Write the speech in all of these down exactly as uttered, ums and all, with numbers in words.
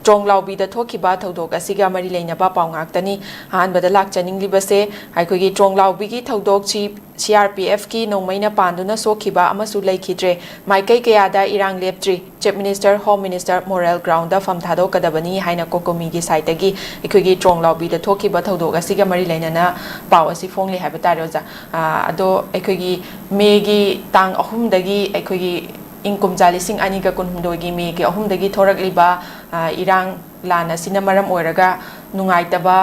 ꯇ꯭ꯔꯣꯡꯂꯥꯎꯕꯤꯗ ꯊꯣꯛꯈꯤꯕ ꯊꯧꯗꯣꯛ ꯑꯁꯤꯒ ꯃꯔꯤ ꯂꯩꯅꯕ ꯄꯥꯎ ꯉꯥꯛꯇꯅꯤ꯫ ꯑꯍꯥꯟꯕꯗ ꯂꯥꯛꯆꯅꯤꯡꯂꯤꯕꯁꯦ ꯑꯩꯈꯣꯏꯒꯤ ꯇ꯭ꯔꯣꯡꯂꯥꯎꯕꯤꯒꯤ ꯊꯧꯗꯣꯛꯁꯤ ꯁꯤ ꯑꯥꯔ ꯄꯤ ꯑꯦꯐꯀꯤ ꯅꯣꯡꯃꯩꯅ ꯄꯥꯟꯗꯨꯅ ꯁꯣꯛꯈꯤꯕ ꯑꯃꯁꯨ ꯂꯩꯈꯤꯗ꯭ꯔꯦ꯫ ꯃꯥꯏꯀꯩ ꯀꯌꯥꯗ ꯏꯔꯥꯡ ꯂꯦꯞꯇ꯭ꯔꯤ꯫ Chief minister, home minister moral ground ꯐꯝ ꯊꯥꯗꯣꯛꯀꯗꯕꯅꯤ ꯍꯥꯏꯅ ꯀꯣꯀꯣꯃꯤꯒꯤ ꯁꯥꯏꯠꯇꯒꯤ ꯑꯩꯈꯣꯏꯒꯤ ꯇ꯭ꯔꯣꯡꯂꯥꯎꯕꯤꯗ ꯊꯣꯛꯈꯤꯕ ꯊꯧꯗꯣꯛ ꯑꯁꯤꯒ ꯃꯔꯤ ꯂꯩꯅꯅ ꯄꯥꯎ ꯑꯁꯤ ꯐꯣꯡꯂꯤ ꯍꯥꯏꯕ ꯇꯥꯔꯦ, ꯑꯣꯖꯥ꯫ ꯑꯥ, ꯑꯗꯣ ꯑꯩꯈꯣꯏꯒꯤ ꯃꯦꯒꯤ ꯇꯥꯡ ꯑꯍꯨꯝꯗꯒꯤ, ꯑꯩꯈꯣꯏꯒꯤ ꯏꯪ ꯀꯨꯝꯖꯥ ꯂꯤꯁꯤꯡ ꯑꯅꯤꯒ ꯀꯨꯟꯍꯨꯝꯗꯣꯏꯒꯤ ꯃꯦꯒꯤ ꯑꯍꯨꯝꯗꯒꯤ ꯊꯣꯔꯛꯂꯤꯕ, ꯑꯥ, ꯏꯔꯥꯡ ꯂꯥꯟ ꯑꯁꯤꯅ ꯃꯔꯝ ꯑꯣꯏꯔꯒ ꯅꯨꯡꯉꯥꯏꯇꯕ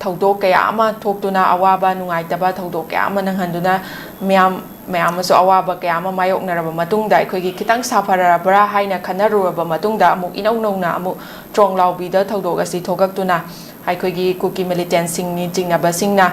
ꯊꯧꯗꯣꯛ ꯀꯌꯥ ꯑꯃ ꯊꯣꯛꯇꯨꯅ, ꯑꯋꯥꯕ ꯅꯨꯡꯉꯥꯏꯇꯕ ꯊꯧꯗꯣꯛ ꯀꯌꯥ ꯑꯃ ꯅꯪꯍꯟꯗꯨꯅ, ꯃꯤꯌꯥꯝ ꯃꯌꯥꯝ ꯑꯃꯁꯨ ꯑꯋꯥꯕ ꯀꯌꯥ ꯑꯃ ꯃꯥꯌꯣꯛꯅꯔꯕ ꯃꯇꯨꯡꯗ, ꯑꯩꯈꯣꯏꯒꯤ ꯈꯤꯇꯪ ꯁꯥꯐꯔꯕ꯭ꯔꯥ ꯍꯥꯏꯅ ꯈꯟꯅꯔꯨꯔꯕ ꯃꯇꯨꯡꯗ, ꯑꯃꯨꯛ ꯏꯅꯧ ꯅꯧꯅ ꯑꯃꯨꯛ ꯇ꯭ꯔꯣꯡꯂꯥꯎꯕꯤꯗ ꯊꯧꯗꯣꯛ ꯑꯁꯤ ꯊꯣꯛꯂꯛꯇꯨꯅ, ꯑꯩꯈꯣꯏꯒꯤ ꯀꯨꯀꯤ ꯃꯤꯂꯤꯇꯦꯟꯁꯤꯡꯅꯤ ꯆꯤꯡꯅꯕꯁꯤꯡꯅ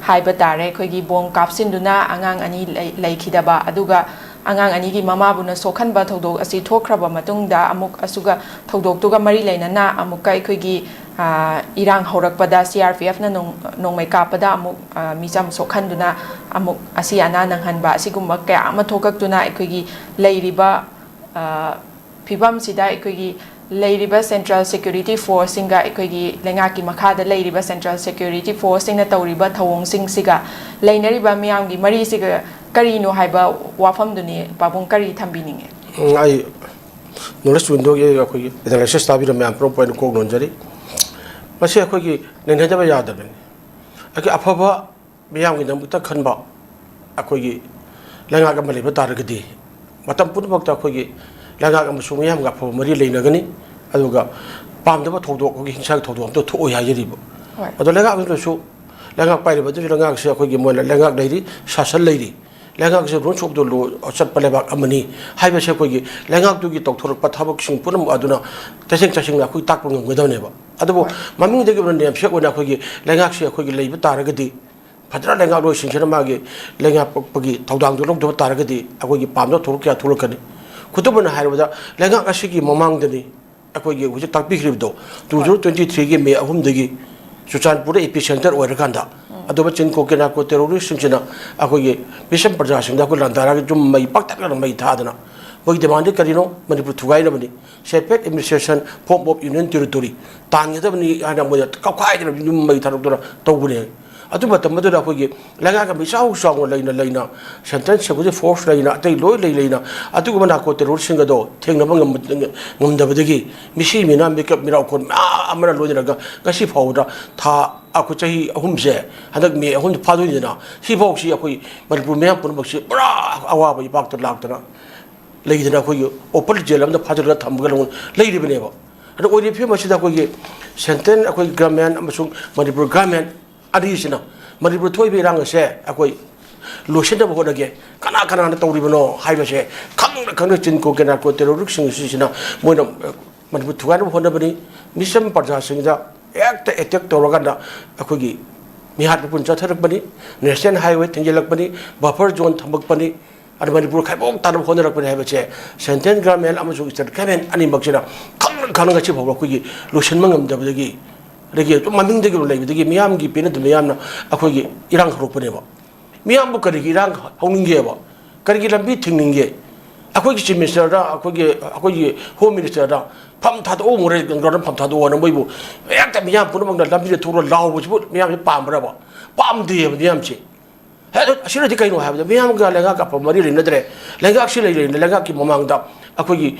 ꯍꯥꯏꯕ ꯇꯥꯔꯦ, ꯑꯩꯈꯣꯏꯒꯤ ꯕꯣꯝ ꯀꯥꯞꯁꯤꯟꯗꯨꯅ ꯑꯉꯥꯡ ꯑꯅꯤ ꯂꯩ-, ꯂꯩꯈꯤꯗꯕ, ꯑꯗꯨꯒ ꯑꯉꯥꯡ ꯑꯅꯤꯒꯤ ꯃꯃꯥꯕꯨꯅ ꯁꯣꯛꯍꯟꯕ ꯊꯧꯗꯣꯛ ꯑꯁꯤ ꯊꯣꯛꯈ꯭ꯔꯕ ꯃꯇꯨꯡꯗ, ꯑꯃꯨꯛ ꯑꯁꯨꯒ ꯊꯧꯗꯣꯛꯇꯨꯒ ꯃꯔꯤ ꯂꯩꯅꯅ ꯑꯃꯨꯛꯀ ꯑꯩꯈꯣꯏꯒꯤ, ꯑ, ꯏꯔꯥꯡ ꯍꯧꯔꯛꯄꯗ ꯁꯤ ꯑꯥꯔ ꯄꯤ ꯑꯦꯐꯅ ꯅꯣꯡ-, ꯅꯣꯡꯃꯩ ꯀꯥꯞꯄꯗ ꯑꯃꯨꯛ, ꯑ, ꯃꯤꯆꯝ ꯁꯣꯛꯍꯟꯗꯨꯅ ꯑꯃꯨꯛ ꯑꯁꯤ ꯑꯅꯥ ꯅꯪꯍꯟꯕ ꯑꯁꯤꯒꯨꯝꯕ ꯀꯌꯥ ꯑꯃ ꯊꯣꯛꯂꯛꯇꯨꯅ ꯑꯩꯈꯣꯏꯒꯤ ꯂꯩꯔꯤꯕ, ꯑ, ꯐꯤꯕꯝꯁꯤꯗ ꯑꯩꯈꯣꯏꯒꯤ ꯂꯩꯔꯤꯕ ꯁꯦꯟꯇ꯭ꯔꯦꯜ ꯁꯦꯀ꯭ꯌꯨꯔꯤꯇꯤ ꯐꯣꯔꯁꯁꯤꯡꯒ ꯑꯩꯈꯣꯏꯒꯤ ꯂꯩꯉꯥꯛꯀꯤ ꯃꯈꯥꯗ ꯂꯩꯔꯤꯕ ꯁꯦꯟꯇ꯭ꯔꯦꯜ ꯁꯦꯀ꯭ꯌꯨꯔꯤꯇꯤ ꯐꯣꯔꯁꯁꯤꯡꯅ ꯇꯧꯔꯤꯕ ꯊꯧꯑꯣꯡꯁꯤꯡꯁꯤꯒ ꯂꯩꯅꯔꯤꯕ ꯃꯤꯌꯥꯝꯒꯤ ꯃꯔꯤꯁꯤꯒ ꯀꯔꯤꯅꯣ ꯍꯥꯏꯕ ꯋꯥꯐꯝꯗꯨꯅꯤ ꯄꯥꯕꯨꯡ ꯀꯔꯤ ꯊꯝꯕꯤꯅꯤꯡꯉꯤ? ꯎꯝ, ꯑꯩ ꯅꯣꯂꯦꯖ ꯋꯤꯟꯗꯣꯒꯤ ꯑꯩꯈꯣꯏꯒꯤ ꯑꯦꯅꯥꯂꯥꯏꯁꯤꯁ ꯇꯥꯕꯤꯔꯝꯕ ꯃꯌꯥꯝ ꯄꯨꯝꯅꯃꯛꯄꯨ ꯑꯩꯅ ꯀꯣꯛ ꯅꯣꯟꯖꯔꯤ꯫ ꯃꯁꯤ ꯑꯩꯈꯣꯏꯒꯤ ꯅꯩꯅꯗꯕ ꯌꯥꯗꯕꯅꯤ꯫ ꯑꯩꯈꯣꯏ ꯑꯐꯕ ꯃꯤꯌꯥꯝꯒꯤꯗꯃꯛꯇ ꯈꯟꯕ ꯑꯩꯈꯣꯏꯒꯤ ꯂꯩꯉꯥꯛ ꯑꯃ ꯂꯩꯕ ꯇꯥꯔꯒꯗꯤ, ꯃꯇꯝ ꯄꯨꯝꯅꯃꯛꯇ ꯑꯩꯈꯣꯏꯒꯤ ꯂꯩꯉꯥꯛ ꯑꯃꯁꯨꯡ ꯃꯤꯌꯥꯝꯒ ꯑꯐꯕ ꯃꯔꯤ ꯂꯩꯅꯒꯅꯤ꯫ ꯑꯗꯨꯒ ꯄꯥꯝꯗꯕ ꯊꯧꯗꯣꯛ, ꯑꯩꯈꯣꯏꯒꯤ ꯍꯤꯡꯁꯥꯒꯤ ꯊꯧꯗꯣꯛ ꯑꯝꯇ ꯊꯣꯛꯑꯣꯏ ꯍꯥꯏꯖꯔꯤꯕ꯫ ꯍꯣꯏ꯫ ꯑꯗꯣ ꯂꯩꯉꯥꯛ ꯑꯗꯨꯅꯁꯨ, ꯂꯩꯉꯥꯛ ꯄꯥꯏꯔꯤꯕ ꯑꯗꯨꯁꯨ ꯂꯩꯉꯥꯛꯁꯦ ꯑꯩꯈꯣꯏꯒꯤ ꯃꯣꯏꯅ ꯂꯩꯉꯥꯛ ꯂꯩꯔꯤ, ꯁꯥꯁꯟ ꯂꯩꯔꯤ꯫ ꯂꯩꯉꯥꯛꯁꯦ rules of the law ꯆꯠꯄ ꯂꯩꯕꯥꯛ ꯑꯃꯅꯤ ꯍꯥꯏꯕꯁꯦ ꯑꯩꯈꯣꯏꯒꯤ ꯂꯩꯉꯥꯛꯇꯨꯒꯤ ꯇꯧꯊꯣꯔꯛꯄ ꯊꯕꯛꯁꯤꯡ ꯄꯨꯝꯅꯃꯛ ꯑꯗꯨꯅ ꯇꯁꯦꯡ ꯇꯁꯦꯡꯅ ꯑꯩꯈꯣꯏ ꯇꯥꯛꯄ ꯉꯝꯒꯗꯕꯅꯦꯕ꯫ ꯑꯗꯨꯕꯨ ꯍꯣꯏ꯫ ꯃꯃꯤꯡꯗꯒꯤ ꯑꯣꯏꯅ ꯅꯦꯝꯁꯦꯛ ꯑꯣꯏꯅ ꯑꯩꯈꯣꯏꯒꯤ ꯂꯩꯉꯥꯛꯁꯦ ꯑꯩꯈꯣꯏꯒꯤ ꯂꯩꯕ ꯇꯥꯔꯒꯗꯤ, ꯐꯖꯅ ꯂꯩꯉꯥꯛꯂꯣꯏꯁꯤꯡꯁꯤꯅ ꯃꯥꯒꯤ ꯂꯩꯉꯥꯛꯄꯒꯤ ꯊꯧꯗꯥꯡꯗꯨ ꯂꯧꯗꯕ ꯇꯥꯔꯒꯗꯤ ꯑꯩꯈꯣꯏꯒꯤ ꯄꯥꯝꯗꯕ ꯊꯧꯗꯣꯛ ꯀꯌꯥ ꯊꯣꯛꯂꯛꯀꯅꯤ꯫ ꯈꯨꯗꯝ ꯑꯣꯏꯅ ꯍꯥꯏꯔꯕꯗ, ꯂꯩꯉꯥꯛ ꯑꯁꯤꯒꯤ ꯃꯃꯥꯡꯗꯅꯤ ꯑꯩꯈꯣꯏꯒꯤ ꯍꯧꯖꯤꯛ ꯇꯥꯛꯄꯤꯈ꯭ꯔꯤꯕꯗꯣ, ꯍꯣꯏ꯫ Two thousand twenty-three ꯒꯤ ꯃꯦ ꯑꯍꯨꯝꯗꯒꯤ ꯆꯨꯔꯆꯥꯟꯄꯨꯔꯗ ꯏꯄꯤ ꯁꯦꯟꯇꯔ ꯑꯣꯏꯔꯀꯥꯟꯗ, ꯎꯝ꯫ ꯑꯗꯨꯒ ꯆꯤꯟꯀꯣ ꯀꯦꯅꯥꯀꯣ ꯇꯦꯔꯣꯔꯤꯁꯁꯤꯡꯁꯤꯅ ꯑꯩꯈꯣꯏꯒꯤ ꯃꯤꯁꯝ ꯄ꯭ꯔꯖꯥꯁꯤꯡꯗ ꯑꯩꯈꯣꯏ ꯂꯥꯟꯗꯥꯔꯒ ꯌꯨꯝ ꯃꯩ ꯄꯥꯛꯇꯛꯅꯅ ꯃꯩ ꯊꯥꯗꯅ ꯃꯣꯏꯒꯤ ꯗꯤꯃꯥꯟꯗꯤ ꯀꯔꯤꯅꯣ? Manipur ꯊꯨꯒꯥꯏꯅꯕꯅꯤ, separate administration, form of union territory ꯇꯥꯟꯒꯗꯕꯅꯤ ꯍꯥꯏꯅ ꯃꯣꯏꯗ ꯀꯧꯈꯥꯏꯗꯅ ꯌꯨꯝ ꯃꯩ ꯊꯥꯗꯣꯛꯇꯨꯅ ꯇꯧꯕꯅꯦ꯫ ꯑꯗꯨ ꯃꯇꯝ ꯑꯗꯨꯗ ꯑꯩꯈꯣꯏꯒꯤ ꯂꯩꯉꯥꯛꯀ ꯃꯤꯆꯥꯎ ꯆꯥꯎꯅ ꯂꯩꯅ ꯂꯩꯅ, central security force ꯂꯩꯅ, ꯑꯇꯩ ꯂꯣꯏ ꯂꯩ ꯂꯩꯅ, ꯑꯗꯨꯒꯨꯝꯕ narco terrorꯁꯤꯡ ꯑꯗꯣ ꯊꯦꯡꯅꯕ ꯉꯝꯕ-, ꯉꯝꯗꯕꯗꯒꯤ ꯃꯤꯁꯤ ꯃꯤꯅꯥ ꯃꯤꯀꯞ ꯃꯤꯔꯥꯎꯈꯣꯟ ꯃꯌꯥꯝ ꯑꯃꯅ ꯂꯣꯏꯅꯔꯒ ꯉꯁꯤ ꯐꯥꯎꯕꯗ ꯊꯥ, ꯑꯩꯈꯣꯏ ꯆꯍꯤ ꯑꯍꯨꯝꯁꯦ, ꯍꯟꯗꯛ ꯃꯦ ꯑꯍꯨꯝꯗ ꯐꯥꯗꯣꯏꯅꯤꯗꯅ, ꯁꯤꯐꯥꯎꯁꯤ ꯑꯩꯈꯣꯏ ꯃꯅꯤꯄꯨꯔ ꯃꯤꯌꯥꯝ ꯄꯨꯝꯅꯃꯛꯁꯤ ꯄꯨꯔꯥ ꯑꯋꯥꯕ ꯏꯄꯥꯛꯇ ꯂꯥꯛꯇꯅ ꯂꯩꯗꯅ ꯑꯩꯈꯣꯏꯒꯤ open jail ꯑꯃꯗ ꯐꯥꯖꯤꯜꯂꯒ ꯊꯝꯕꯒ ꯂꯩꯔꯤꯕꯅꯦꯕ꯫ ꯑꯗꯣ ꯑꯣꯏꯔꯤꯕ ꯐꯤꯕꯝ ꯑꯁꯤꯗ ꯑꯩꯈꯣꯏꯒꯤ central, ꯑꯩꯈꯣꯏ government ꯑꯃꯁꯨꯡ ꯃꯅꯤꯄꯨꯔ government ꯑꯅꯤꯁꯤꯅ ꯃꯅꯤꯄꯨꯔ ꯊꯣꯛꯏꯕ ꯏꯔꯥꯡ ꯑꯁꯦ ꯑꯩꯈꯣꯏ ꯂꯣꯏꯁꯤꯟꯅꯕ ꯍꯣꯠꯅꯒꯦ꯫ ꯀꯅꯥ ꯀꯅꯥꯅ ꯇꯧꯔꯤꯕꯅꯣ ꯍꯥꯏꯕꯁꯦ ꯈꯪꯅ ꯈꯪꯅ ꯆꯤꯟ ꯀꯣ ꯀꯦꯅꯥꯔꯀꯣ terroristꯁꯤꯡ ꯑꯁꯤꯁꯤꯅ ꯃꯣꯏꯅ, ꯑ, ꯃꯅꯤꯄꯨꯔ ꯊꯨꯒꯥꯏꯅꯕ ꯍꯣꯠꯅꯕꯅꯤ꯫ ꯃꯤꯆꯝ ꯄ꯭ꯔꯖꯥꯁꯤꯡꯗ ꯍꯦꯛꯇ attack ꯇꯧꯔꯀꯥꯟꯗ ꯑꯩꯈꯣꯏꯒꯤ ꯃꯤꯍꯥꯠ ꯃꯤꯄꯨꯟ ꯆꯠꯊꯔꯛꯄꯅꯤ, national highway ꯊꯤꯡꯖꯤꯜꯂꯛꯄꯅꯤ, buffer zone ꯊꯝꯃꯛꯄꯅꯤ, ꯑꯗ ꯃꯅꯤꯄꯨꯔ ꯈꯥꯏꯕꯣꯛ ꯇꯥꯅꯕ ꯍꯣꯠꯅꯔꯛꯄꯅꯤ ꯍꯥꯏꯕꯁꯦ central government ꯑꯃꯁꯨꯡ state government ꯑꯅꯤꯃꯛꯁꯤꯅ ꯈꯪꯅ ꯈꯪꯅ ꯉꯁꯤ ꯐꯥꯎꯕ ꯑꯩꯈꯣꯏꯒꯤ ꯂꯣꯏꯁꯤꯟꯕ ꯉꯝꯗꯕꯗꯒꯤ, ꯑꯗꯒꯤ ꯑꯗꯨꯝ ꯃꯃꯤꯡꯗꯒꯤ ꯂꯩꯕꯗꯒꯤ ꯃꯤꯌꯥꯝꯒꯤ ꯄꯦꯟꯅꯗꯕ ꯃꯤꯌꯥꯝꯅ ꯑꯩꯈꯣꯏꯒꯤ ꯏꯔꯥꯡ ꯍꯧꯔꯛꯄꯅꯦꯕ꯫ ꯃꯤꯌꯥꯝꯕꯨ ꯀꯔꯤꯒꯤ ꯏꯔꯥꯡ ꯍꯧꯅꯤꯡꯒꯦꯕ? ꯀꯔꯤꯒꯤ ꯂꯝꯕꯤ ꯊꯤꯡꯅꯤꯡꯒꯦ? ꯑꯩꯈꯣꯏꯒꯤ chief ministerꯗ, ꯑꯩꯈꯣꯏꯒꯤ, ꯑꯩꯈꯣꯏꯒꯤ home ministerꯗ ꯐꯝ ꯊꯥꯗꯣꯛꯑꯣ, ꯃꯣꯔꯦ groundꯗ ꯐꯝ ꯊꯥꯗꯣꯛꯑꯣꯅ ꯃꯣꯏꯕꯨ ꯍꯦꯛꯇ ꯃꯤꯌꯥꯝ ꯄꯨꯝꯅꯃꯛꯅ ꯂꯝꯕꯤꯗ ꯊꯣꯛꯂꯒ ꯂꯥꯎꯕꯁꯤꯕꯨ ꯃꯤꯌꯥꯝꯁꯤ ꯄꯥꯝꯕ꯭ꯔꯕ? ꯄꯥꯝꯗꯦꯕ ꯃꯤꯌꯥꯝꯁꯦ꯫ ꯍꯦ, ꯑꯗꯨ ꯑꯁꯤꯅꯗꯤ ꯀꯩꯅꯣ ꯍꯥꯏꯕꯗ, ꯃꯤꯌꯥꯝꯒ ꯂꯩꯉꯥꯛꯀ ꯑꯐꯕ ꯃꯔꯤ ꯂꯩꯅꯗ꯭ꯔꯦ꯫ ꯂꯩꯉꯥꯛꯁꯤ ꯂꯩ ꯂꯩꯅ ꯂꯩꯉꯥꯛꯀꯤ ꯃꯃꯥꯡꯗ ꯑꯩꯈꯣꯏꯒꯤ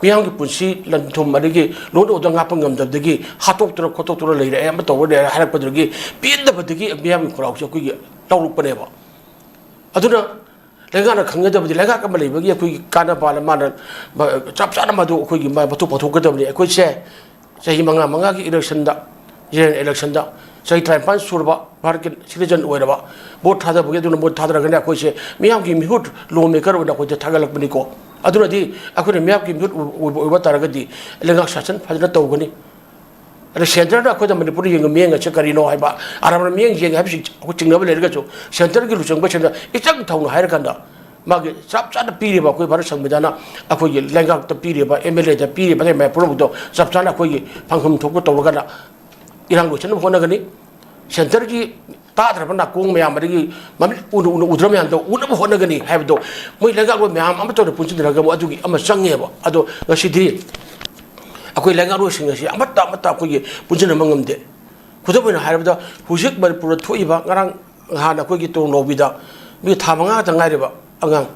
ꯃꯤꯌꯥꯝꯒꯤ ꯄꯨꯟꯁꯤ ꯂꯟ ꯊꯨꯝ ꯑꯗꯒꯤ law and order ꯉꯥꯛꯄ ꯉꯝꯗꯕꯗꯒꯤ ꯍꯥꯠꯇꯣꯛꯇꯅ ꯈꯣꯠꯇꯣꯛꯇꯅ ꯂꯩꯔꯦ, ꯑꯃ ꯇꯧꯔ ꯂꯩꯔꯦ ꯍꯥꯏꯔꯛꯄꯗꯨꯗꯒꯤ ꯄꯦꯟꯗꯕꯗꯒꯤ ꯃꯤꯌꯥꯝꯒꯤ ꯈꯣꯜꯂꯥꯎꯁꯦ ꯑꯩꯈꯣꯏꯒꯤ ꯂꯧꯔꯛꯄꯅꯦꯕ꯫ ꯑꯗꯨꯅ ꯂꯩꯉꯥꯛꯅ ꯈꯪꯒꯗꯕꯗꯤ, ꯂꯩꯉꯥꯛ ꯑꯃ ꯂꯩꯕꯒꯤ ꯑꯩꯈꯣꯏꯒꯤ ꯀꯥꯟꯅꯕ ꯃꯥꯅ ꯆꯞ ꯆꯥꯅ ꯃꯗꯨ ꯑꯩꯈꯣꯏꯒꯤ ꯃꯥ ꯃꯊꯧ ꯄꯥꯡꯊꯣꯛꯀꯗꯕꯅꯤ꯫ ꯑꯩꯈꯣꯏꯁꯦ ꯆꯍꯤ ꯃꯉꯥ ꯃꯉꯥꯒꯤ electionꯗ, general electionꯗ ꯆꯍꯤ ꯇꯔꯥꯅꯤꯄꯥꯟ ꯁꯨꯔꯕ ꯚꯥꯔꯠꯀꯤ citizen ꯑꯣꯏꯔꯕ, vote ꯊꯥꯗꯕꯒꯤ ꯑꯗꯨꯅ vote ꯊꯥꯗꯔꯒꯅꯤ ꯑꯩꯈꯣꯏꯁꯦ ꯃꯤꯌꯥꯝꯒꯤ ꯃꯤꯍꯨꯠ, law maker ꯑꯣꯏꯅ ꯑꯩꯈꯣꯏꯁꯦ ꯊꯥꯒꯠꯂꯛꯄꯅꯤꯀꯣ꯫ ꯑꯗꯨꯅꯗꯤ ꯑꯩꯈꯣꯏꯅ ꯃꯤꯌꯥꯝꯒꯤ ꯃꯤꯍꯨꯠ ꯑꯣꯏꯕ, ꯑꯣꯏꯕ ꯇꯥꯔꯒꯗꯤ ꯂꯩꯉꯥꯛ ꯁꯥꯁꯟ ꯐꯖꯅ ꯇꯧꯒꯅꯤ꯫ ꯑꯗ centreꯗ ꯑꯩꯈꯣꯏꯗ ꯃꯅꯤꯄꯨꯔꯗ ꯌꯦꯡꯉ ꯃꯤꯠꯌꯦꯡ ꯑꯁꯦ ꯀꯔꯤꯅꯣ ꯍꯥꯏꯕ, ꯑꯔꯥꯟꯕ ꯃꯤꯠꯌꯦꯡ ꯌꯦꯡꯉꯦ ꯍꯥꯏꯕꯁꯤ ꯑꯩꯈꯣꯏ ꯆꯤꯡꯅꯕ ꯂꯩꯔꯒꯁꯨ centreꯒꯤ ꯂꯨꯆꯤꯡꯕꯁꯤꯡꯅ ꯏꯆꯪ ꯊꯧꯅ ꯍꯥꯏꯔꯀꯥꯟꯗ ꯃꯥꯒꯤ ꯆꯞ ꯆꯥꯅ ꯄꯤꯔꯤꯕ ꯑꯩꯈꯣꯏ ꯚꯥꯔꯠ ꯁꯪꯕꯤꯙꯥꯟꯅ ꯑꯩꯈꯣꯏꯒꯤ ꯂꯩꯉꯥꯛꯇ ꯄꯤꯔꯤꯕ, MLAꯗ ꯄꯤꯔꯤꯕ, ꯑꯇꯩ ꯃꯌꯥꯝ ꯄꯨꯝꯅꯃꯛꯇꯣ ꯆꯞ ꯆꯥꯅ ꯑꯩꯈꯣꯏꯒꯤ ꯐꯪꯐꯝ ꯊꯣꯛꯄ ꯇꯧꯔꯒꯅ ꯏꯔꯥꯡ ꯂꯣꯏꯁꯤꯟꯅꯕ ꯍꯣꯠꯅꯒꯅꯤ꯫ Centreꯒꯤ ꯇꯥꯗ꯭ꯔꯕ ꯅꯥꯀꯣꯡ ꯃꯌꯥꯝ, ꯑꯗꯒꯤ ꯃꯃꯤꯠ ꯎꯅ ꯎꯅ ꯎꯗ꯭ꯔꯕ ꯃꯌꯥꯝꯗꯣ ꯎꯅꯕ ꯍꯣꯠꯅꯒꯅꯤ ꯍꯥꯏꯕꯗꯣ, ꯃꯣꯏ ꯂꯩꯉꯥꯛꯂꯣꯏ ꯃꯌꯥꯝ ꯑꯃ ꯇꯧꯔ ꯄꯨꯟꯁꯤꯟꯅꯔꯒ ꯑꯃꯨꯛ ꯑꯗꯨꯒꯤ ꯑꯃ ꯆꯪꯉꯦꯕ꯫ ꯑꯗꯣ ꯉꯁꯤꯗꯤ ꯑꯩꯈꯣꯏ ꯂꯩꯉꯥꯛꯂꯣꯏꯁꯤꯡ ꯑꯁꯤ ꯑꯃꯠꯇ ꯑꯃꯠꯇ ꯑꯩꯈꯣꯏꯒꯤ ꯄꯨꯟꯁꯤꯟꯅꯕ ꯉꯝꯗꯦ꯫ ꯈꯨꯗꯝ ꯑꯣꯏꯅ ꯍꯥꯏꯔꯕꯗ, ꯍꯧꯖꯤꯛ ꯃꯅꯤꯄꯨꯔꯗ ꯊꯣꯛꯏꯕ, ꯉꯔꯥꯡ ꯅꯍꯥꯟ ꯑꯩꯈꯣꯏꯒꯤ ꯇꯣꯔꯣꯝ ꯅꯥꯎꯕꯤꯗ ꯃꯤ ꯊꯥ ꯃꯉꯥ ꯈꯛꯇ ꯉꯥꯏꯔꯤꯕ ꯑꯉꯥꯡ,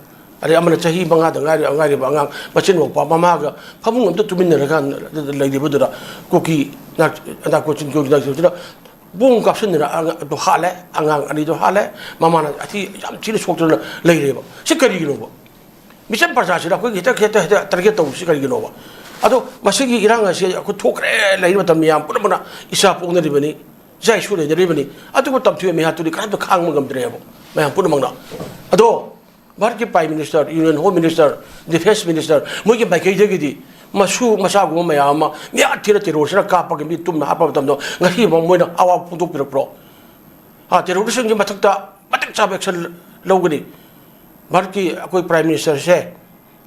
ꯑꯗꯩ ꯑꯃꯅ ꯆꯍꯤ ꯃꯉꯥꯗ ꯉꯥꯏꯔꯤ-, ꯉꯥꯏꯔꯤꯕ ꯑꯉꯥꯡ, ꯃꯆꯤꯟ ꯃꯧꯄ꯭ꯋꯥ, ꯃꯃꯥꯒ ꯐꯃꯨꯡ ꯑꯝꯇ ꯇꯨꯃꯤꯟꯅꯔꯒ ꯂꯩꯔꯤꯕꯗꯨꯗ, ꯀꯨꯀꯤ ꯅꯥ-, ꯅꯥꯔꯀꯣꯇꯤꯛ ꯀꯨꯀꯤ ꯅꯥꯔꯀꯣꯇꯤꯛꯇꯨꯅ ꯕꯣꯝ ꯀꯥꯞꯁꯤꯟꯗꯅ ꯑꯉꯥꯡ ꯑꯗꯨ ꯍꯥꯠꯂꯦ, ꯑꯉꯥꯡ ꯑꯅꯤꯗꯣ ꯍꯥꯠꯂꯦ, ꯃꯃꯥꯅ ꯑꯊꯤ ꯌꯥꯝ ꯊꯤꯅ ꯁꯣꯛꯇꯅ ꯂꯩꯔꯦꯕ꯫ ꯁꯤ ꯀꯔꯤꯒꯤꯅꯣꯕ? ꯃꯤꯆꯝ ꯄ꯭ꯔꯖꯥꯁꯤꯗ ꯑꯩꯈꯣꯏꯒꯤ ꯍꯦꯛꯇ, ꯍꯦꯛꯇ, ꯍꯦꯛꯇ target ꯇꯧꯕꯁꯤ ꯀꯔꯤꯒꯤꯅꯣꯕ? ꯑꯗꯣ ꯃꯁꯤꯒꯤ ꯏꯔꯥꯡ ꯑꯁꯤ ꯑꯩꯈꯣꯏ ꯊꯣꯛꯈ꯭ꯔꯦ ꯂꯩꯔꯤꯕ ꯃꯇꯝ, ꯃꯌꯥꯝ ꯄꯨꯝꯅꯃꯛꯅ ꯏꯆꯥ ꯄꯣꯛꯅꯔꯤꯕꯅꯤ, ꯏꯆꯥ ꯏꯁꯨ ꯂꯩꯅꯔꯤꯕꯅꯤ, ꯑꯗꯨꯕꯨ ꯇꯝꯊꯤꯕ ꯃꯤꯍꯥꯠꯇꯨꯗꯤ ꯀꯅꯥꯝꯇ ꯈꯥꯡꯕ ꯉꯝꯗ꯭ꯔꯦꯕ, ꯃꯌꯥꯝ ꯄꯨꯝꯅꯃꯛꯅ꯫ ꯑꯗꯣ ꯚꯥꯔꯠꯀꯤ Prime Minister, Union Home Minister, Defence Minister, ꯃꯣꯏꯒꯤ ꯃꯥꯏꯀꯩꯗꯒꯤꯗꯤ ꯃꯁꯨ ꯃꯆꯥꯒꯨꯝꯕ ꯃꯌꯥꯝ ꯑꯃ ꯃꯤꯍꯥꯠ ꯊꯤꯅ terrorꯁꯤꯅ ꯀꯥꯞꯄꯒ ꯃꯤ ꯇꯨꯝꯅ ꯍꯥꯠꯄ ꯃꯇꯝꯗ ꯉꯁꯤ ꯐꯥꯎ ꯃꯣꯏꯅ ꯑꯋꯥꯕ ꯐꯣꯡꯗꯣꯛꯄꯤꯔꯛꯄ꯭ꯔꯣ? ꯑꯥ, terroristꯁꯤꯡꯒꯤ ꯃꯊꯛꯇ ꯃꯇꯤꯛ ꯆꯥꯕ action ꯂꯧꯒꯅꯤ꯫ ꯚꯥꯔꯠꯀꯤ ꯑꯩꯈꯣꯏ Prime Ministerꯁꯦ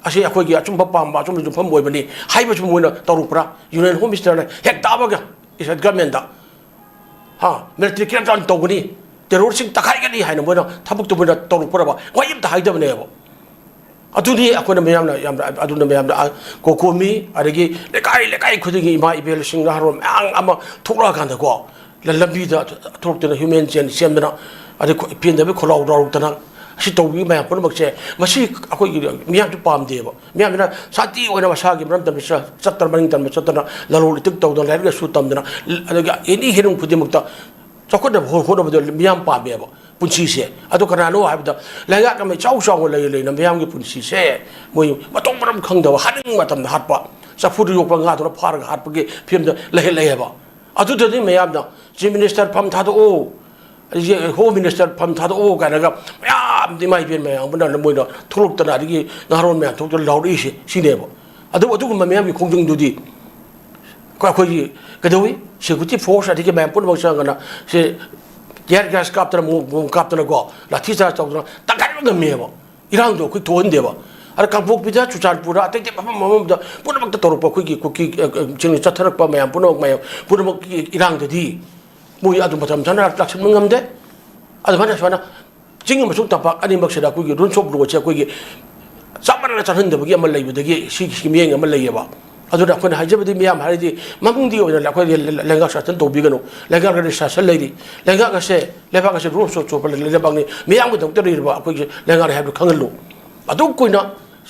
ꯑꯁꯤ ꯑꯩꯈꯣꯏꯒꯤ ꯑꯆꯨꯝꯕ ꯄꯥꯝꯕ, ꯑꯆꯨꯝꯕ ꯌꯨꯝꯐꯝ ꯑꯣꯏꯕꯅꯤ ꯍꯥꯏꯕꯁꯨ ꯃꯣꯏꯅ ꯇꯧꯔꯛꯄ꯭ꯔꯥ? Union Home Ministerꯅ ꯍꯦꯛ ꯇꯥꯕꯒ state governmentꯇ, ꯍꯥ, military crackdown ꯇꯧꯒꯅꯤ, terroristꯁꯤꯡ ꯇꯛꯈꯥꯏꯒꯅꯤ ꯍꯥꯏꯅ ꯃꯣꯏꯅ ꯊꯕꯛꯇꯨ ꯃꯣꯏꯅ ꯇꯧꯔꯛꯄ꯭ꯔꯕ? ꯋꯥꯍꯩ ꯑꯝꯇ ꯍꯥꯏꯗꯕꯅꯦꯕ꯫ ꯑꯗꯨꯅꯤ ꯑꯩꯈꯣꯏꯅ ꯃꯌꯥꯝꯅ ꯌꯥꯝꯅ, ꯑꯗꯨꯅ ꯃꯌꯥꯝꯅ, ꯑ, COCOMI, ꯑꯗꯒꯤ ꯂꯩꯀꯥꯏ, ꯂꯩꯀꯥꯏ ꯈꯨꯗꯤꯡꯒꯤ ꯏꯃꯥ ꯏꯕꯦꯜꯁꯤꯡ, ꯅꯍꯥꯔꯣꯜ ꯃꯌꯥꯝ ꯑꯃ ꯊꯣꯛꯂꯛꯑꯀꯥꯟꯗꯀꯣ, ꯂ-, ꯂꯝꯕꯤꯗ ꯊꯣꯛꯂꯛꯇꯅ human chain ꯁꯦꯝꯗꯅ, ꯑꯗꯩ ꯈꯨ-, ꯄꯦꯟꯗꯕ ꯈꯣꯜꯂꯥꯎ ꯂꯥꯎꯔꯛꯇꯅ, ꯑꯁꯤ ꯇꯧꯕꯒꯤ ꯃꯌꯥꯝ ꯄꯨꯝꯅꯃꯛꯁꯦ, ꯃꯁꯤ ꯑꯩꯈꯣꯏꯒꯤ ꯃꯤꯌꯥꯝꯁꯨ ꯄꯥꯝꯗꯦꯕ꯫ ꯃꯤꯌꯥꯝꯁꯤꯅ ꯁꯥꯟꯇꯤ ꯑꯣꯏꯅ ꯃꯁꯥꯒꯤ ꯃꯔꯝ ꯇꯝꯕ ꯆ-, ꯆꯠꯇꯅ, ꯃꯅꯤꯡ ꯇꯝꯕ ꯆꯠꯇꯅ, ꯂꯂꯣꯟ ꯏꯇꯤꯛ ꯇꯧꯗꯅ, ꯂꯥꯏꯔꯤꯛ ꯂꯥꯏꯁꯨ ꯇꯝꯗꯅ, ꯂ-, ꯑꯗꯒꯤ ꯑꯦꯅꯤ ꯍꯤꯔꯝ ꯈꯨꯗꯤꯡꯃꯛꯇ ꯆꯥꯎꯈꯠꯅꯕ ꯍꯣ-, ꯍꯣꯠꯅꯕꯗ ꯃꯤꯌꯥꯝ ꯄꯥꯝꯃꯦꯕ ꯄꯨꯟꯁꯤꯁꯦ꯫ ꯑꯗꯣ ꯀꯅꯥꯅꯣ ꯍꯥꯏꯕꯗ, ꯂꯩꯉꯥꯛ ꯑꯃ ꯏꯆꯥꯎ ꯆꯥꯎꯅ ꯂꯩ ꯂꯩꯅ ꯃꯤꯌꯥꯝꯒꯤ ꯄꯨꯟꯁꯤꯁꯦ ꯃꯣꯏ ꯃꯊꯣꯡ ꯃꯔꯝ ꯈꯪꯗꯕ, ꯍꯥꯠꯅꯤꯡꯕ ꯃꯇꯝꯗ ꯍꯥꯠꯄ, ꯆꯐꯨꯗ ꯌꯣꯛꯄ ꯉꯥꯗꯨꯅ ꯐꯥꯔꯒ ꯍꯥꯠꯄꯒꯤ ꯐꯤꯕꯝꯗ ꯂꯩꯍꯜꯂꯛꯑꯦꯕ꯫ ꯑꯗꯨꯗꯗꯤ ꯃꯌꯥꯝꯅ Chief Minister ꯐꯝ ꯊꯥꯗꯣꯛꯑꯣ, ꯑꯗꯒꯤ Home Minister ꯐꯝ ꯊꯥꯗꯣꯛꯑꯣ ꯀꯥꯏꯅꯒ ꯃꯌꯥꯝ ꯏꯃꯥ ꯏꯕꯦꯟ ꯃꯌꯥꯝ ꯑꯃꯅ ꯃꯣꯏꯅ ꯊꯣꯛꯂꯛꯇꯅ, ꯑꯗꯒꯤ ꯅꯍꯥꯔꯣꯟ ꯃꯌꯥꯝ ꯊꯣꯛꯂꯛꯇꯅ ꯂꯥꯎꯔꯛꯏꯁꯦ ꯁꯤꯅꯦꯕ꯫ ꯑꯗꯨ, ꯑꯗꯨꯒꯨꯝꯕ ꯃꯌꯥꯝꯒꯤ ꯈꯣꯡꯖꯪꯗꯨꯗꯤ ꯑꯩꯈꯣꯏ, ꯑꯩꯈꯣꯏꯒꯤ ꯀꯩꯗꯧꯏ? Security force ꯑꯗꯒꯤ ꯃꯌꯥꯝ ꯄꯨꯝꯅꯃꯛ ꯆꯪꯉꯒꯅ ꯁꯤ tear gas ꯀꯥꯞꯇꯅ, ꯃꯣ-, ꯃꯣ-, ꯀꯥꯞꯇꯅꯀꯣ, ꯂꯥꯊꯤ ꯆꯥꯔꯖ ꯇꯧꯗꯅ ꯇꯪꯈꯥꯏ ꯑꯃ ꯉꯝꯃꯦꯕ꯫ ꯏꯔꯥꯡꯗꯣ ꯑꯩꯈꯣꯏ ꯊꯣꯛꯍꯟꯗꯦꯕ꯫ ꯑꯗ ꯀꯥꯡꯄꯣꯛꯄꯤꯗ, ꯆꯨꯔꯆꯥꯟꯄꯨꯔꯗ, ꯑꯇꯩ ꯑꯇꯩ ꯃꯐꯝ ꯃꯐꯝꯗ ꯄꯨꯝꯅꯃꯛꯇ ꯇꯧꯔꯛꯄ ꯑꯩꯈꯣꯏꯒꯤ ꯀꯨꯀꯤ, ꯑ, ꯑ, ꯁꯤꯡꯅ ꯆꯠꯊꯔꯛꯄ ꯃꯌꯥꯝ ꯄꯨꯝꯅꯃꯛ, ꯃꯌꯥꯝ ꯄꯨꯝꯅꯃꯛꯀꯤ ꯏꯔꯥꯡꯗꯗꯤ ꯃꯣꯏ ꯑꯗꯨ ꯃꯇꯝ ꯆꯥꯅ ꯂꯥꯛꯁꯤꯟꯕ ꯉꯝꯗꯦ꯫ ꯑꯗꯨꯃꯥꯏꯅ ꯁꯨꯃꯥꯏꯅ ꯆꯤꯡ ꯑꯃꯁꯨꯡ ꯇꯝꯄꯥꯛ ꯑꯅꯤꯃꯛꯁꯤꯗ ꯑꯩꯈꯣꯏꯒꯤ rules of lawꯁꯦ ꯑꯩꯈꯣꯏꯒꯤ ꯆꯞ ꯃꯥꯟꯅꯅ ꯆꯠꯍꯟꯗꯕꯒꯤ ꯑꯃ ꯂꯩꯕꯗꯒꯤ ꯁꯤꯒꯤ ꯁꯤ ꯃꯤꯠꯌꯦꯡ ꯑꯃ ꯂꯩꯌꯦꯕ꯫ ꯑꯗꯨꯅ ꯑꯩꯈꯣꯏꯅ ꯍꯥꯏꯖꯕꯗꯤ ꯃꯤꯌꯥꯝ ꯍꯥꯏꯔꯗꯤ ꯃꯃꯤꯡꯗꯤ ꯑꯣꯏꯅ ꯑꯩꯈꯣꯏꯒꯤ ꯂꯩꯉꯥꯛ ꯁꯥꯁꯟ ꯇꯧꯕꯤꯒꯅꯨ꯫ ꯂꯩꯉꯥꯛ ꯑꯁꯤ ꯁꯥꯁꯟ ꯂꯩꯔꯤ꯫ ꯂꯩꯉꯥꯛ ꯑꯁꯦ, ꯂꯩꯕꯥꯛ ꯑꯁꯦ rules of lawꯕ ꯂꯩꯕꯥꯛꯅꯤ꯫ ꯃꯤꯌꯥꯝꯒꯤꯗꯃꯛꯇ ꯂꯩꯔꯤꯕ ꯑꯩꯈꯣꯏꯒꯤ ꯂꯩꯉꯥꯛꯅꯤ ꯍꯥꯏꯕꯗꯨ ꯈꯪꯍꯜꯂꯨ꯫ ꯑꯗꯨ ꯀꯨꯏꯅ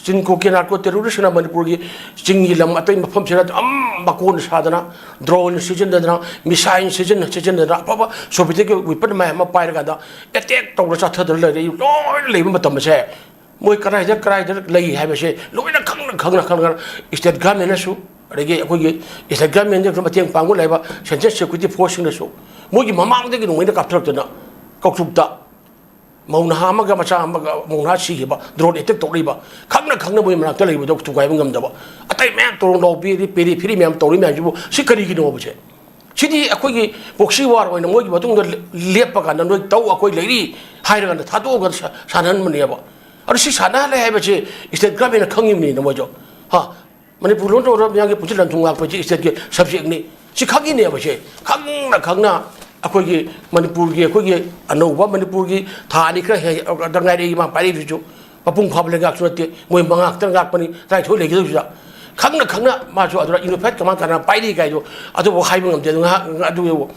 ꯆꯤꯟꯀꯣ ꯀꯦꯅꯥꯔꯀꯣ terroristꯅ ꯃꯅꯤꯄꯨꯔꯒꯤ ꯆꯤꯡꯒꯤ ꯂꯝ ꯑꯇꯩ ꯃꯐꯝꯁꯤꯗ ꯑꯗꯨꯝ ꯃꯀꯣꯟ ꯁꯥꯗꯅ, drone ꯁꯤꯖꯤꯟꯅꯗꯅ, missile ꯁꯤꯖꯤꯟꯅ-, ꯁꯤꯖꯤꯟꯅꯗꯅ, ꯑꯐꯕ sophisticated weapon ꯃꯌꯥꯝ ꯑꯃ ꯄꯥꯏꯔꯀꯥꯟꯗ attack ꯇꯧꯔ ꯆꯠꯊꯗꯅ ꯂꯩꯔꯛꯏ꯫ ꯂꯣꯏꯅ ꯂꯩꯕ ꯃꯇꯝ ꯑꯁꯦ ꯃꯣꯏ ꯀꯗꯥꯏꯗ, ꯀꯗꯥꯏꯗ ꯂꯩ ꯍꯥꯏꯕꯁꯦ ꯂꯣꯏꯅ ꯈꯪꯅ, ꯈꯪꯅ, ꯈꯪꯅ state governmentꯅꯁꯨ, ꯑꯗꯒꯤ ꯑꯩꯈꯣꯏꯒꯤ state governmentꯅꯁꯨ ꯃꯇꯦꯡ ꯄꯥꯡꯕ ꯂꯩꯕ central security forceꯁꯤꯡꯅꯁꯨ ꯃꯣꯏꯒꯤ ꯃꯃꯥꯡꯗꯒꯤ ꯅꯣꯡꯃꯩꯅ ꯀꯥꯞꯊꯔꯛꯇꯅ ꯀꯧꯇ꯭ꯔꯨꯛꯇ ꯃꯧ ꯅꯍꯥ ꯑꯃꯒ ꯃꯆꯥ ꯑꯃꯒ, ꯃꯧ ꯅꯍꯥ ꯁꯤꯈꯤꯕ, drone attack ꯇꯧꯔꯛꯏꯕ, ꯈꯪꯅ ꯈꯪꯅ ꯃꯣꯏ ꯃꯅꯥꯛꯇ ꯂꯩꯕꯗꯣ ꯊꯨꯒꯥꯏꯕ ꯉꯝꯗꯕ, ꯑꯇꯩ ꯃꯌꯥꯝ ꯇꯣꯔꯣꯡ ꯂꯥꯎꯕꯤ, ꯄꯦꯔꯤ ꯐꯦꯔꯤ ꯃꯌꯥꯝ ꯇꯧꯔꯤ ꯃꯌꯥꯝꯁꯤꯕꯨ ꯁꯤ ꯀꯔꯤꯒꯤꯅꯣꯕꯁꯦ? ꯁꯤꯗꯤ ꯑꯩꯈꯣꯏꯒꯤ proxy war ꯑꯣꯏꯅ ꯃꯣꯏꯒꯤ ꯃꯇꯨꯡꯗ ꯂꯦꯞꯄ ꯀꯥꯟꯗ ꯅꯣꯏ ꯇꯧ, ꯑꯩꯈꯣꯏ ꯂꯩꯔꯤ ꯍꯥꯏꯔꯀꯥꯟꯗ ꯊꯥꯗꯣꯛꯑꯒ ꯁꯥꯟꯅꯍꯟꯕꯅꯦꯕ꯫ ꯑꯗꯨ ꯁꯤ ꯁꯥꯟꯅꯍꯜꯂꯦ ꯍꯥꯏꯕꯁꯦ state governmentꯅ ꯈꯪꯉꯤꯕꯅꯤꯅ ꯃꯣꯏꯁꯨ, ꯍꯥ? ꯃꯅꯤꯄꯨꯔ ꯂꯣꯟ ꯇꯧꯔꯒ ꯃꯤꯌꯥꯝꯒꯤ ꯄꯨꯟꯁꯤ ꯂꯟ ꯊꯨꯝ ꯉꯥꯛꯄꯁꯤ stateꯀꯤ subjectꯅꯤ꯫ ꯁꯤ ꯈꯪꯉꯤꯅꯦꯕ ꯁꯦ꯫ ꯈꯪꯅ ꯈꯪꯅ ꯑꯩꯈꯣꯏꯒꯤ ꯃꯅꯤꯄꯨꯔꯒꯤ, ꯑꯩꯈꯣꯏꯒꯤ ꯑꯅꯧꯕ ꯃꯅꯤꯄꯨꯔꯒꯤ ꯊꯥ ꯑꯅꯤ ꯈꯔ ꯍꯦꯟ-, ꯗ ꯉꯥꯏꯔꯛꯏ ꯃꯥ ꯄꯥꯏꯔꯛꯏꯁꯤꯁꯨ꯫ ꯃꯄꯨꯡ ꯐꯥꯕ ꯂꯩꯉꯥꯛꯁꯨ ꯅꯠꯇꯦ꯫ ꯃꯣꯏ ꯃꯉꯥ ꯈꯛꯇꯪ ꯉꯥꯛꯄꯅꯤ, ꯇꯔꯥꯅꯤꯊꯣꯏ ꯂꯩꯒꯗꯧꯁꯤꯗ꯫ ꯈꯪꯅ ꯈꯪꯅ ꯃꯥꯁꯨ ꯑꯗꯨꯗ unified command ꯀꯅꯥ ꯄꯥꯏꯔꯤ ꯀꯥꯏꯗꯣ ꯑꯗꯨꯕꯨ ꯍꯥꯏꯕ ꯉꯝꯗꯦ꯫ ꯑꯗꯨ ꯉꯥꯏꯍꯥꯛ ꯑꯗꯨ